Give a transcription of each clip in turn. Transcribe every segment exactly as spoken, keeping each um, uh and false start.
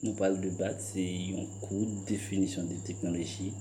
nou pral debat, se yon kout definisyon de teknoloji.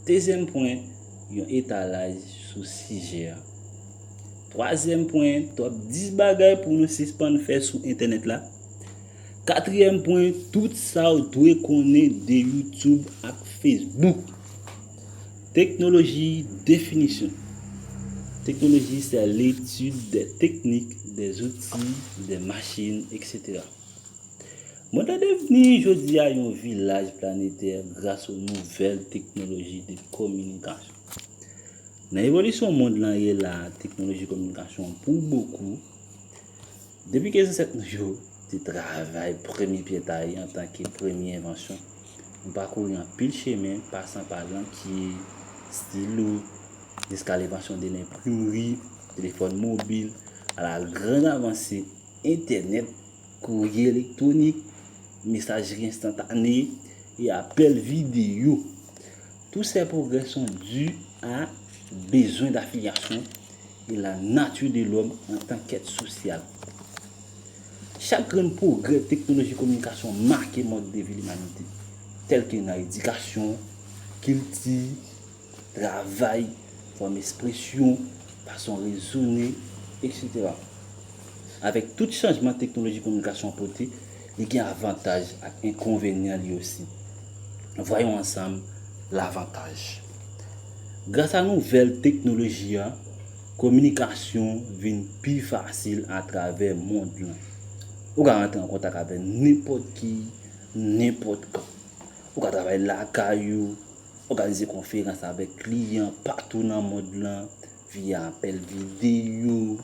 Dezyèm pwen, yon etalaj sou sijè a. Twazyèm pwen, top dis bagay pou nou sispann fè sou entènèt la. Katriyèm pwen, tout sa w dwe konnen de YouTube ak Facebook. Teknoloji, definisyon. Technologie, c'est l'étude des techniques, des outils, des machines, et cetera. Mond lan devni jodi a yon vilaj planetè gras o nouvèl teknoloji de kominikasyon. Nan evolisyon mond lan ye la, teknoloji kominikasyon pou bokou, depi ke zansèt nou yo te travay premye pyè taye antanke premye envansyon, nou pakouri anpil chemen, pasan pa lankye, stilo, jiska lenvansyon de lenprimri, telefòn mobil, a la grande avansée, entènèt, kourye elektwonik, mesajri enstantane e apèl videyo. Tous ces progrès sont dus à besoin d'affiliation et la nature de l'homme en tant qu'être social. Chak grenn pwogrè teknoloji kominikasyon make mòd de vi limanite, tèl ke nan edikasyon, kilti, travay, fòm ekspresyon, fason rezone, et cetera. Avèk tout chanjman teknoloji kominikasyon pote, li gen avantaj ak enkonvenyan li osi. Voyons ensemble l'avantage. Gras a nouvèl teknoloji a, kominikasyon vin pi fasil atravè mond lan. Ou ka rantre an kontak avè nenpòt ki, nenpòt kan. Ou ka travay lakay ou, òganize konferans avèk kliyan patou nan mond lan via apèl videyo,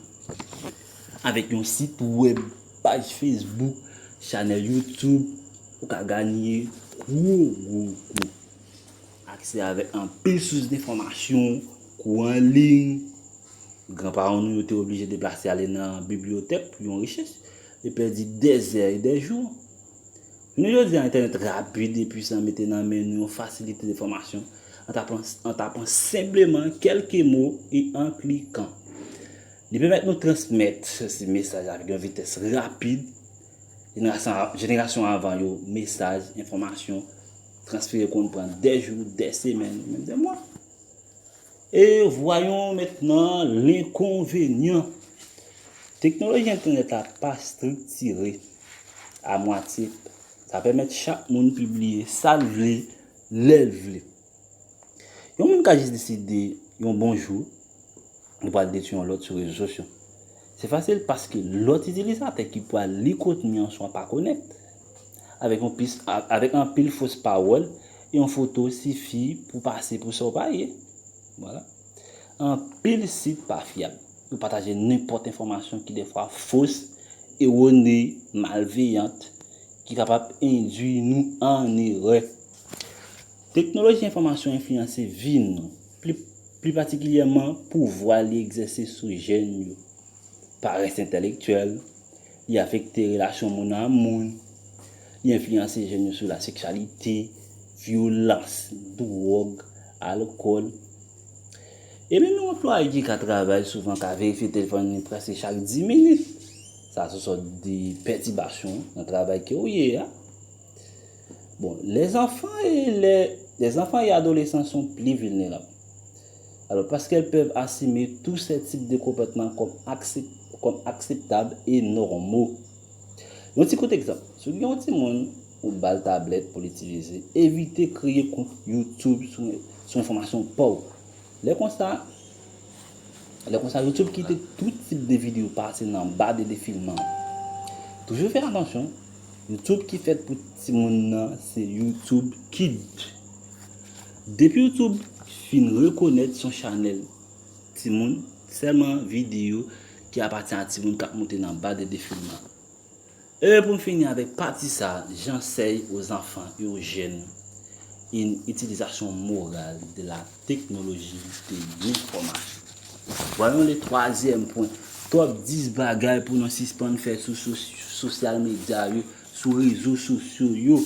avèk yon sit wèb, paj Facebook, chanèl YouTube, ou ka ganye gwo, gwo, gwo aksè avèk anpil sous enfòmasyon, kou an liy. Granparan nou yo te oblije deplase ale nan bibliyotèk pou yon rechèch e pèdi dèzè e dèjou. Jounen jodi a, entènèt rapid e pwisan mete nan men nou yon fasilite de fòmasyon an tapan, an tapan senpleman kèlke mo e an klikan. Li pèmèt nou transmèt mesaj avèk yon vitès rapid. Jenerasyon, jenerasyon avan yo, mesaj, enfòmasyon transfere konn pran dè jou, dè semèn, menm dè mwa. Et voyons maintenant l'inconvénient. Teknoloji entènèt la pa estriktire a mwatye. Sa pèmèt chak moun pibliye sa l vle, lè l vle. Yon moun ka jis deside yon bon jou, li pral detwi yon lòt sou rezo sosyo. Se fasil paske lòt itilizatè ki pral li kontni an swa pa konèt. Avèk yon pis, a- avèk anpil fos pawòl e yon foto sifi pou pase pou sa w pa ye. Vwala. Anpil sit pa fyab. Yo pataje nenpòt enfòmasyon ki defwa fos, ewone, malveyant, ki kapab endwi nou an erè. Teknoloji enfòmasyon enfliyanse vi nou, pli, pli patikilyèman pouvwa li egzèse sou jèn yo. Parès entèlektyèl, li afekte relasyon moun a moun, li enfliyanse jèn yo sou laseksyalite, vyolans, dwòg, alkòl. E menm yon anplwaye ki ka travay souvan ka verifye telefòn li prèske chak dis minit. Sa se sòt de pètibasyon nan travay ke w ye a. Bon, les enfants et les, les enfants et adolescents sont plus vulnérables. Alors, parce qu'elles peuvent assumer tous ces types de comportements comme, accept, comme acceptables et normaux. Yon ti kout egzanp. Si w gen yon timoun ou ba l tablèt pou l itilize, evite kreye kont YouTube sou, sou enfòmasyon pa w. Lè konsa, lè konsa, YouTube kite tout tip de videyo pase nan ba de defilman. Toujou fè atansyon, YouTube ki fèt pou timoun nan se YouTube Kids. Depi YouTube fin rekonèt se yon chanèl timoun, sèlman videyo ki apatyen a timoun k ap moute nan ba de defilman. E pou m fini avèk pati sa, j'enseigne aux enfants et aux jeunes une utilisation morale de la technologie de l'information. Voyons le troisième point. Top dis bagay pou nou sispann fè sou, sou sosyal medya yo, sou rezo sosyo yo.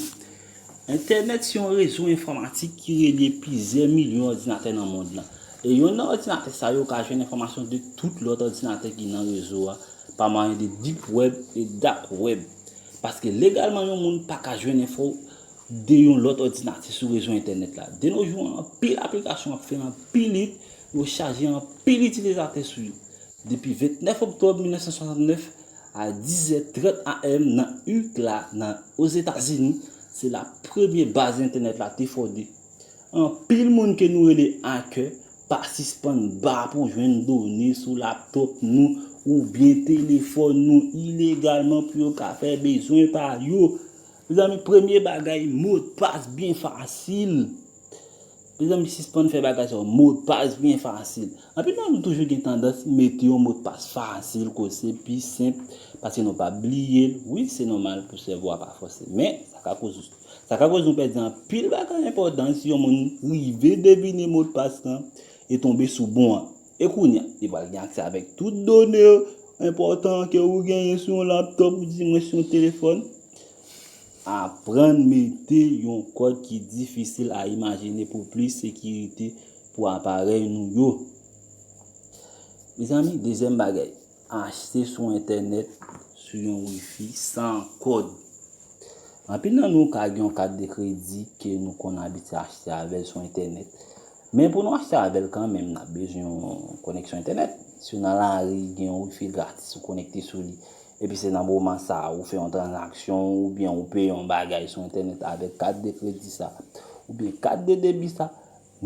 Entènèt se yon rezo enfòmatik ki relye plizyè milyon òdinatè nan mond lan. E youn nan òdinatè sa yo ka jwenn enfòmasyon de tout lòt òdinatè ki nan rezo a pa mwayen de deep web e dark web. Paske legalman, yon moun pa ka jwenn enfo de yon lòt òdinatè sou rezo entènèt la. De nos jours, anpil aplikasyon ap fè anpil it, yo chaje anpil itilizatè sou yo. Depi vennèf oktòb mil nèf san swasannnèf a dizè trant A M nan U C L A nan Ozetazini, se la premye baz entènèt la te fòde. Anpil moun ke nou rele hacker pa sispann ba pou jwenn done sou laptop nou oubyen telefòn nou ilegalman pou yo ka fè bezwen pa yo. Mezanmi, premye bagay, modpas byen fasil. Mezanmi, sispann fè bagay sa yo. Modpas byen fasil. Anpil nan nou toujou gen tandans mete yon modpas fasil, kote se pi senp, paske nou pa bliye l. Wi, se nòmal pou sèvo a pa fòse. Men, sa ka koz, sa ka koz nou pèdi anpil bagay enpòtan si yon moun rive devine modpas lan e tonbe sou bon an. E kounye a, li pral gen aksè avèk tout done enpòtan ke ou genyen sou yon laptop oudimwen sou yon telefòn. Aprann mete yon kòd ki difisil a imajine pou plis sekirite pou aparèy nou yo. Mezanmi, dezyèm bagay, achte sou entènèt sou yon wifi san kòd. Anpil nan nou ka gen yon kat de kredi ke nou konn abitye achte avè l sou entènèt. Men pou nou achte avè l kanmenm, n ap bezwen yon koneksyon entènèt. Si w nan lari, gen yon wifi gratis, ou konekte sou li. Epi se nan moman sa a, ou fè yon tranzaksyon, oubyen ou peye yon bagay sou entènèt avèk kat de kredi sa, oubyen kat de debi sa.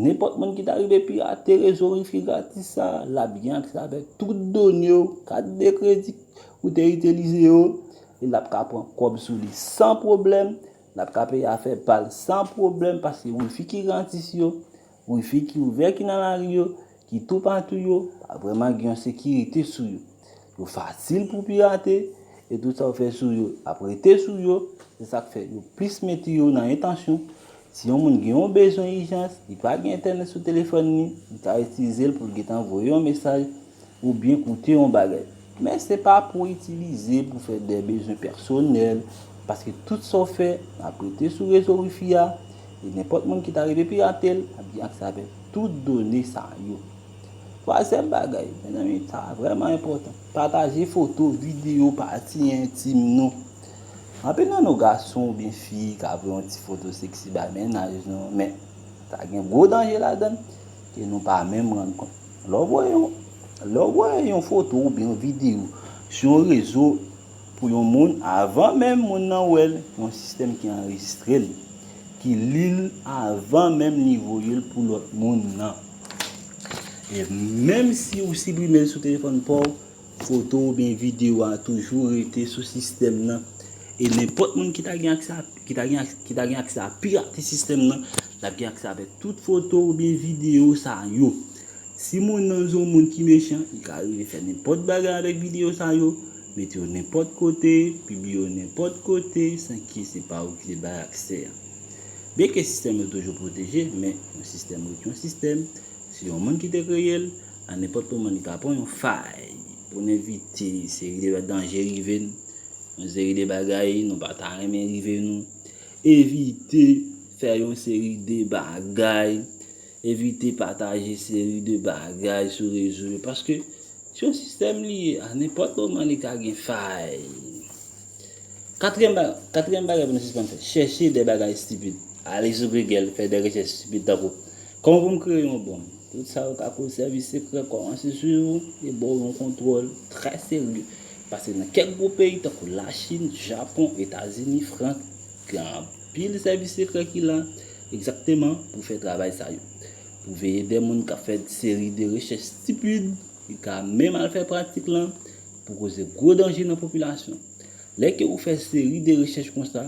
Nenpòt moun ki ta rive pirate rezo wifi gratis sa, l ap gen aksè avèk tout done w, kat de kredi ou te itilize yo, e l ap ka pran kòb sou li san pwoblèm, l ap ka peye afè pa l san pwoblèm, paske wifi ki gratis yo, wifi ki ouvè ki nan lari yo, ki toupatou yo, pa vrèman gen yon sekirite sou yo. Yo fasil pou pirate, e tout sa w fè sou yo ap rete sou yo, se sa k fè yo plis mete yo nan entansyon. Si yon moun gen yon bezwen ijans, li pa gen entènèt sou telefòn li, li ka itilize l pou l gentan voye yon mesaj oubyen koute yon bagay. Men se pa pou itilize pou fè de bezwen pèsonèl, paske tout sa w fè ap rete sou rezo wifi a, e nenpòt moun ki ta rive pirate l ap gen aksè avèk tout done sa yo. Twazyèm bagay, mezanmi, sa vrèman enpòtan. Pataje foto, videyo, pati entim nou. Anpil nan nou gason oubyen fi ka voye yon ti foto seksi bay mennaj nou, men sa gen gwo danje ladan l ke nou pa menm rann kont. Lè w voye yon, lè w voye yon foto oubyen yon videyo sou yon rezo pou yon moun, avan menm moun nan wè l, yon sistèm ki anrejistre l, ki li l avan menm li voye l pou lòt moun nan. E menm si ou siprime l sou telefòn pa w, foto oubyen videyo a toujou rete sou sistèm nan. E nenpòt moun ki ta gen aksè a, ki ta gen, ki ta gen aksè a pirate sistèm nan, l ap gen aksè avèk tout foto oubyen videyo sa yo. Si moun nan se yon moun ki mechan, li ka rive fè nenpòt bagay avèk videyo sa yo, mete yo nenpòt kote, pibliye yo nenpòt kote, san ke se pa ou ki te bay aksè a. Byenke sistèm yo toujou pwoteje, men yon sistèm rete yon sistèm. Se yon moun ki te kreye l, a nenpòt moman li ka pran yon fay. Pou n evite seri de danje rive n, yon seri de bagay nou pa ta renmen rive nou. Evite fè yon seri de bagay, evite pataje seri de bagay sou rezo yo, paske se yon sistèm li ye, a nenpòt moman li ka gen fay. Katriyèm ba-, katriyèm bagay pou nou sispann fè, chèche de bagay estipid. Ale sou Google, fè de rechèch estipid tankou: kòman pou m kreye yon bonm? Tout sa yo ka koz sèvis sekrè kòmanse swiv ou e ba w yon kontwòl trè serye. Paske nan kèk gwo peyi tankou Lachin, Japon, Etazini, Frans, gen anpil sèvis sekrè ki la egzakteman pou fè travay sa yo. Pou veye de moun k ap fè seri de rechèch estipid, li ka menm al fè pratik lan pou koze gwo danje nan popilasyon. Lè ke ou fè seri de rechèch konsa,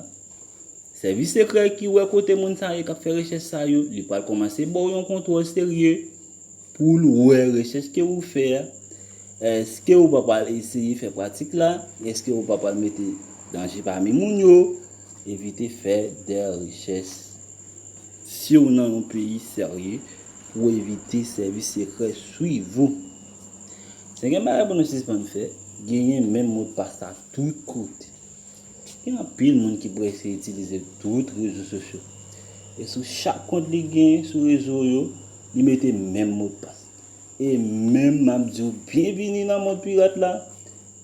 sèvis sekrè ki wè kote moun sa ye k ap fè rechèch sa yo, li pral kòmanse ba w yon kontwòl serye pou l wè rechèch ke ou fè a. Èske ou pa pral eseye fè pratik la? Èske ou pa pral mete danje pami moun yo? Evite fè de rechèch si w nan yon peyi serye pou evite sèvis sekrè swiv ou. Senkyèm bagay pou nou sispann fè, genyen menm modpas la tout kote. Gen anpil moun ki prese itilize tout rezo sosyo. E sou chak kont li genyen sou rezo yo, li mete menm modpas. E menm m ap di w, byenvini nan mond pirat la,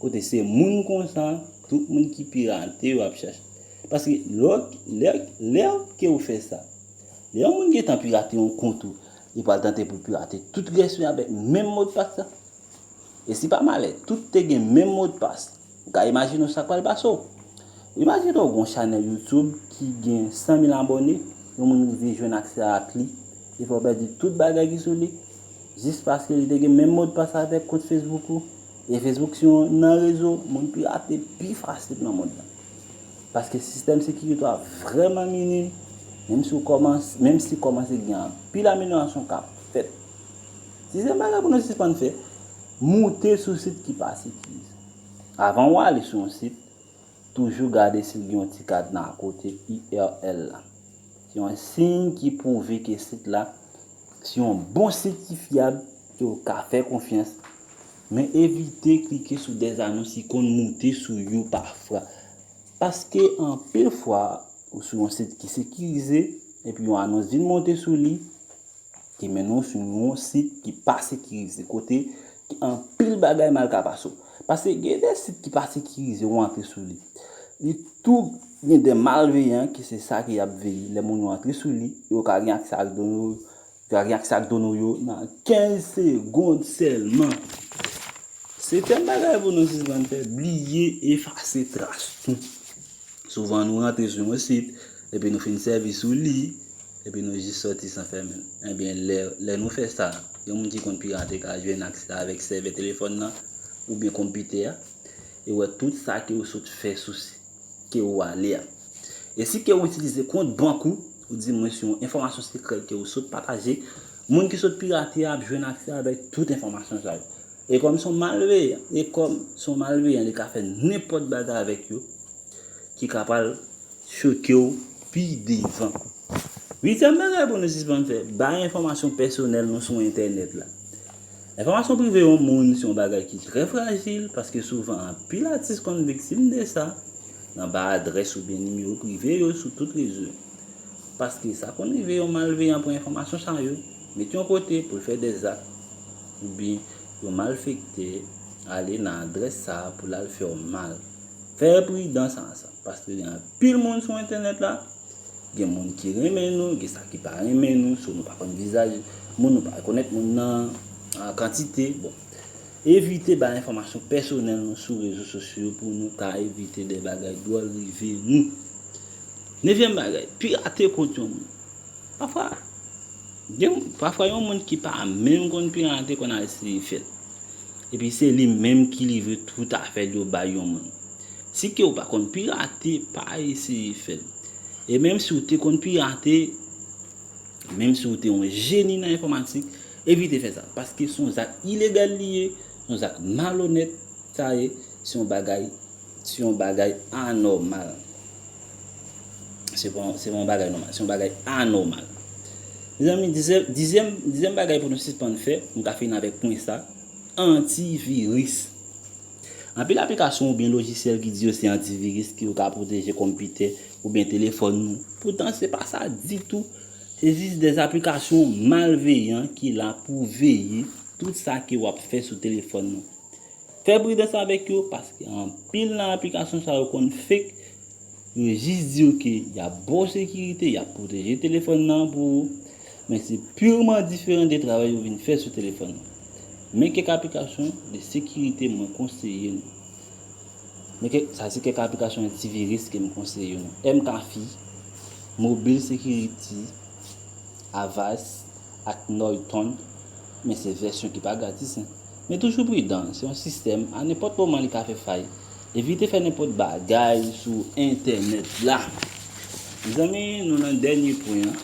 kote se moun konsa Tout moun ki pirate yo ap chache. Paske lè, lè, lè ke ou fè sa, lè yon moun gentan pirate yon kont ou, li pral tante pou l pirate tout rès yo avèk menm modpas la. E si pa malè, tout te gen menm modpas, ou ka imajine w sa k pral pase w. Imajine w gon chanèl YouTube ki gen san mil abòne, yon moun rive jwenn aksè ak li, li fè w pèdi tout bagay ki sou li, jis paske li te gen menm modpas avèk kont Facebook ou. E Facebook se yon nan rezo moun pirate pi fasil nan mond lan. Paske sistèm sekirite a vrèman minim, menm si w kòmanse, menm si kòmanse gen anpil amelyorasyon k ap fèt. Sizyèm bagay pou nou sispann fè, moute sou sit ki pa sekirize. Avan w ale sou yon sit, toujou gade si l gen yon ti kadna akote U R L la. Se yon siy ki pwouve ke sit la se yon bon sit ki fyab, ke w ka fè konfyans, men evite klike sou dèzanons ki konn moute sou yo pafwa. Paske anpil fwa, ou sou yon sit ki sekirize, epi yon anons vin monte sou li, ki mennen w sou yon sit ki pa sekirize, kote ki anpil bagay mal ka pase w. Paske gen de sit ki pa sekirize, ou antre sou li. Li tou gen de malveyan ki se sa ke y ap veye. Lè moun yo antre sou li, yo ka gen aksè ak done w, yo ka gen aksè ak done w yo nan kenz segonn sèlman. Setyèm bagay pou nou sispann fè, bliye efase tras nou. Souvan nou rantre sou yon sit, epi nou fin sèvi sou li, epi nou jis sòti san fèmen l. Ebyen, lè, lè nou fè sa, yon moun ki konn pirate ka jwenn aksè avèk sèvè telefòn nan oubyen konpitè a, e wè tout sa ke w sot fè sou sit ke w ale a. E si ke w itilize kont bank ou, ou di mwen se yon enfòmasyon sekrè ke w sot pataje, moun ki sot pirate a ap jwenn aksè avèk tout enfòmasyon sa yo. E kòm se yon malveyan, e kòm se yon malveyan, li ka fè nenpòt bagay avèk yo, ki ka pral choke w pi devan. Uityèm bagay pou nou sispann fè, bay enfòmasyon pèsonèl nou sou entènèt la. Enfòmasyon prive yon moun se yon bagay ki trè frajil, paske souvan anpil atis konn viktim de sa, nan bay adrès oubyen nimewo prive yo sou tout rezo. Paske sa konn rive yon malveyan pran enfòmasyon sa yo, met yon kote pou l fè de zak, oubyen yon malfektè ale nan adrès sa a pou l al fè w mal. Fè pridan sa, sa, paske gen anpil moun sou entènèt la, gen moun ki renmen nou, gen sa ki pa renmen nou, so nou pa konn vizaj moun, nou pa rekonèt moun nan, an kantite. Bon, evite bay enfòmasyon pèsonèl nou sou rezo sosyo pou nou ka evite de bagay dwòl rive nou. Nevyèm bagay, pirate kont yon moun. Pafwa, gen, pafwa yon moun ki pa menm konn pirate konn al eseye fè l. Epi se li menm ki livre tout afè l yo bay yon moun. Si ke w pa konn pirate, pa eseye fè l. E menm si w te konn pirate, menm si w te yon jeni nan enfòmatik, evite fè sa. Paske se yon zak ilegal li ye, se yon zak malonèt sa ye, se yon bagay, se yon bagay anòmal. Se pa, se pa yon bagay nòmal, se yon bagay anòmal. Mezanmi, dizyèm, dizyèm, dizyèm bagay pou nou sispann fè, m ka fini avèk pwen sa, antiviris. Anpil aplikasyon oubyen lojisyèl ki di yo se antiviris, ki yo ka pwoteje konpitè oubyen telefòn nou. Poutan, se pa sa ditou. Se jis de aplikasyon malveyan ki la pou veye tout sa ke w ap fè sou telefòn nou. Fè pridans avèk yo, paske anpil nan aplikasyon sa yo konn fake. Yo jis di w ke y ap ba w sekirite, y ap pwoteje telefòn nan pou ou, men se pirman diferan de travay yo vin fè sou telefòn nan. Men kèk aplikasyon de sekirite mwen konseye nou. Men kèk, sa se kèk aplikasyon antiviris ke m konseye nou. McAfee, Mobile Security, Avast ak Norton, men se vèsyon ki pa gratis, en. Men toujou pridan, se yon sistèm, a nenpòt moman li ka fè fay. Evite fè nenpòt bagay sou entènèt la. Mezanmi, nou nan dènye pwen an.